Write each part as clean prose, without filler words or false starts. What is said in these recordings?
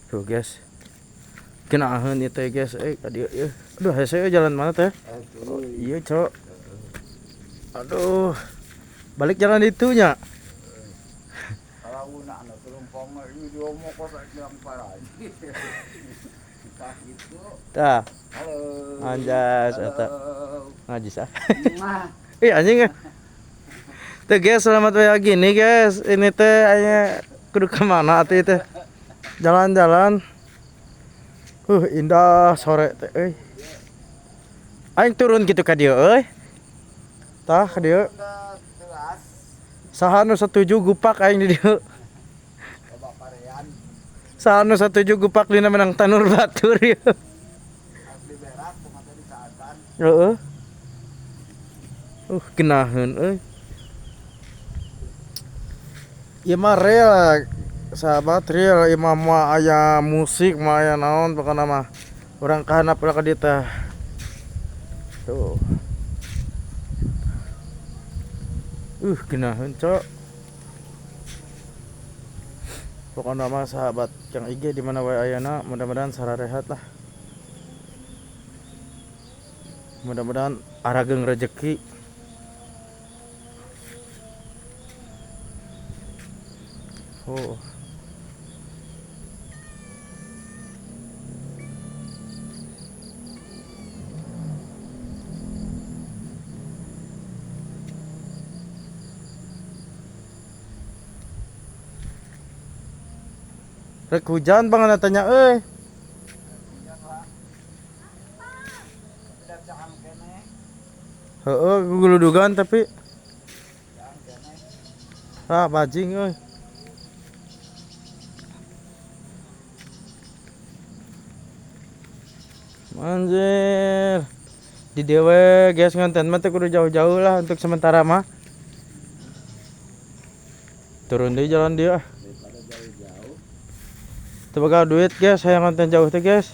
Tuh guys. Genaheun ieu teh guys, ka dieu ieu. Aduh, hese jalan mana teh? Oh, iya, Cok. Aduh. Balik jalan itu nya. Kalau una anu turumpong ieu diomong kok bilang parah. Tah gitu. Tah. Halo. Anjas eta. Ngajis ah. Ih anjing. Tuh guys, selamat pagi nih guys. Ini teh aya kudu ke mana atuh teh? Jalan-jalan. Indah sore teh euy. Aing turun gitu ka dieu euy. Tah ka dieu. Saha nu setuju gupak aing di dieu. Saha nu setuju gupak dina menang tanur batur ieu. Heeh. Genaheun euy. Ieu mah real sahabat, real ieu mah moal aya musik, moal aya naon pokona mah. Urang kahanap lah ka dieu teh. Tuh. Genaheun cok. Pokona mah sahabat Kang IG di mana wae ayana, mudah-mudahan sararehat lah. Mudah-mudahan arageung rezeki. Oh. Rek hujan bang tanya euy. Heeh, guludugan tapi ah bajing euy. Anjir. Di dewe guys ngonten mah teh kudu jauh-jauh lah untuk sementara mah. Turun di jalan dia. Teu bakal duit guys, saya ngonten jauh teh guys.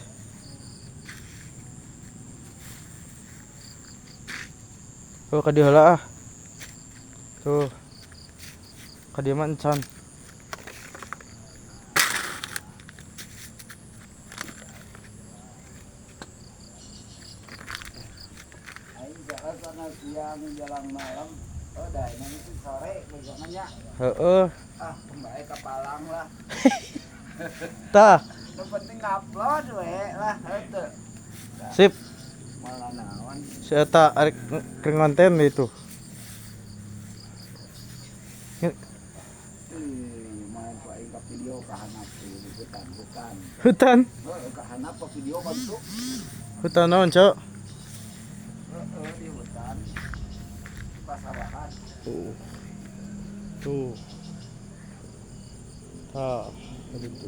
Oh ka dieu heula ah. Tuh. Ka dieu mah encan. Aing sana siang jalan malam. Oh dah ini sore bagaimana? Heeh. Ah, kembali ke Palang lah. Tah. Nu penting upload we lah heuh. Sip. Malah naon. Si eta arek keur ngonten itu. Main ku aing ka video ka handap hutan hutan. Hutan. Heuh ka handap video bantu. Hutan naon, Cok? Heeh di hutan. Di pasawahan. Tuh. Tuh. Tah, gitu.